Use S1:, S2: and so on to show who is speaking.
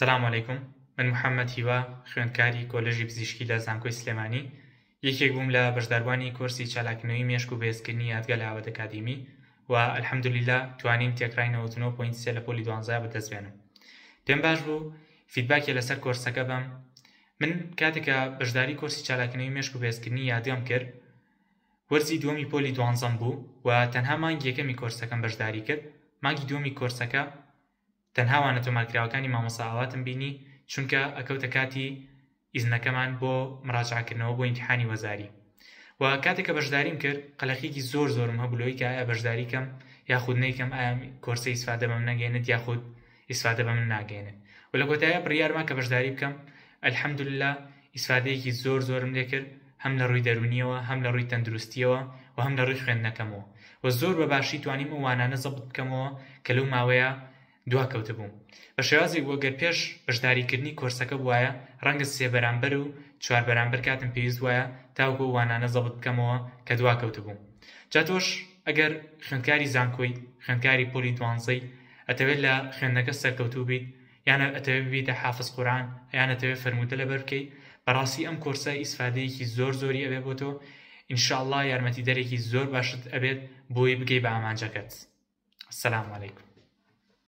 S1: سلام علیکم من محمد هیوا خوێندکاری کۆلێژی پزیشکی لە زانکۆی سلێمانی یەکێک بووم لە بەشداربوانی کۆرسی چالاککردنەوەی مێشک و بەهێزکردنی یادگە لە ئاوات ئەکادیمی و الحمدللە توانیم تێکڕای 99.3 لە پۆلی دوانزە بەدەست بێنم پێم باش بوو feedback ێ لەسەر کۆرسەکە بەم من کاتێک کە بەشداری کۆرسی چالاککردنەوەی مێشک و بەهێزکردنی یادگەم کرد وەرزی دووەمی پۆلی دوانزەم بوو و تەنها مانگی یەکەمی کۆرسەکەم بەشداری کرد مانگی دووەمی کۆرسەکە تەنها وانە تۆمارکراوەکانی مامۆستا ئاواتم بینی چونکە ئەکەوتە کاتی ئیزنەکەمان بۆ مراجعە کردنەوە بۆ ئیمتیحانی وەزاری و کاتێک کە بەشداریم کرد قەلەقیەکی زۆر زۆرم هەبوو لەوەی کە ئایا بەشداری کەم یاخود نەیکەم ئایا کۆرسە ئیسفادە بەم نەگەێنێت یاخود ئیسفادە بە من ناگەێنێت و لە کۆتاییا بڕیارما کە بەشداری بکەم الحمدللە ئیسفادەیەکی زۆر زۆرم لێ کرد هەم لە ڕووی دەروونیەوە هەم لە ڕووی تەندروستیەوە و هەم لە ڕووی خوێندنەکەمەوە و زۆر بە باشی توانیم ئەو وانانە زەبت بکەمەوە کە لەو ماوەیە دوا کەوتبووم بە شێوازێک بوو گەر پێش بەشداریکردنی کۆرسەکە بوایە ڕەنگە سێ بەرامبەر و چوار بەرامبەر کاتم پێویست بوایە تاوەکو ئەو وانانە زەبت بکەمەوە کە دوا کەوتبووم جا تۆش ئەگەر خوێندکاری زانکۆی خوێندکاری پۆلی دوانزەی ئەتەوێت لە خوێندنەکە سەرکەوتوو بیت یان ئەتەوێت ببیتە حافز قورئان یان ئەتەوێت فەرموودە لەبەر بکەی بەڕاستی ئەم کۆرسە ئیسفادەیەکی زۆر زۆری ئەبێ بۆ تۆ ان شاء اللە یارمەتیدەرێکی زۆر باشت ئەبێت بۆی بگەی بە ئامانجەکەت السلام علیکم.